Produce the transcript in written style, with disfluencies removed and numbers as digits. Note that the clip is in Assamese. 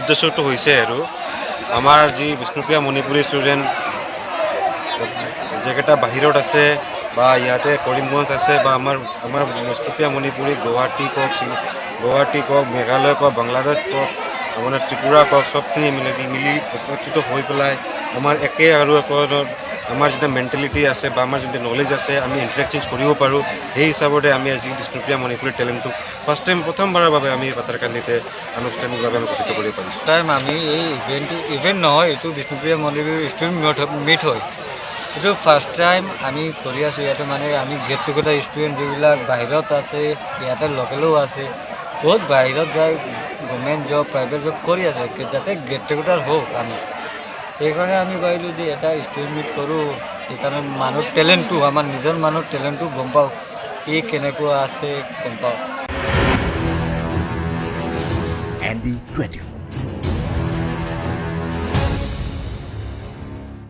উদ্দেশ্যটো হৈছে আৰু আমাৰ যি বিষ্ণুপ্ৰিয়া মণিপুৰী ষ্টুডেণ্ট যিকেইটা বাহিৰত আছে বা ইয়াতে কৰিমগঞ্জ আছে বা আমাৰ বিষ্ণুপ্ৰিয়া মণিপুৰী গুৱাহাটী কওক, গুৱাহাটী কওক, মেঘালয় কওক, বাংলাদেশ কওক, আপোনাৰ ত্ৰিপুৰা কওক, চবখিনি মিলি মিলি একত্ৰিত হৈ পেলাই আমাৰ একে আৰু আমাৰ যিটো মেণ্টেলিটি আছে বা আমাৰ যোনটো নলেজ আছে, আমি ইণ্টাৰেকশ্যন কৰিব পাৰোঁ। সেই হিচাপতে আমি আজি বিষ্ণুপ্ৰিয়া মণিপুৰী টেলেণ্টটো ফাৰ্ষ্ট টাইম, প্ৰথমবাৰৰ বাবে আমি পাথাৰকান্দিতে আনুষ্ঠানিকভাৱে আমি গঠিত কৰিব পাৰিছোঁ। টাইম আমি এই ইভেণ্টটো, ইভেণ্ট নহয়, এইটো বিষ্ণুপ্ৰিয়া মণিপুৰী ষ্টুডেণ্ট মিট হয়। এইটো ফাৰ্ষ্ট টাইম আমি কৰি আছোঁ ইয়াতে। মানে আমি গেট টুগেডাৰ ষ্টুডেণ্ট যিবিলাক বাহিৰত আছে, ইয়াতে লোকেলো আছে, বহুত বাহিৰত যায় গভৰ্ণমেণ্ট জব, প্ৰাইভেট জব কৰি আছে, যাতে গেট টুগেডাৰ হওক আমি। সেইকাৰণে আমি ভাবিলোঁ যে এটা ষ্টুডেণ্ট মিট কৰোঁ। সেইকাৰণে মানুহ টেলেণ্টটো, আমাৰ নিজৰ মানুহৰ টেলেণ্টটো গম পাওঁ, কি কেনেকুৱা আছে গম পাওঁ। ND 24.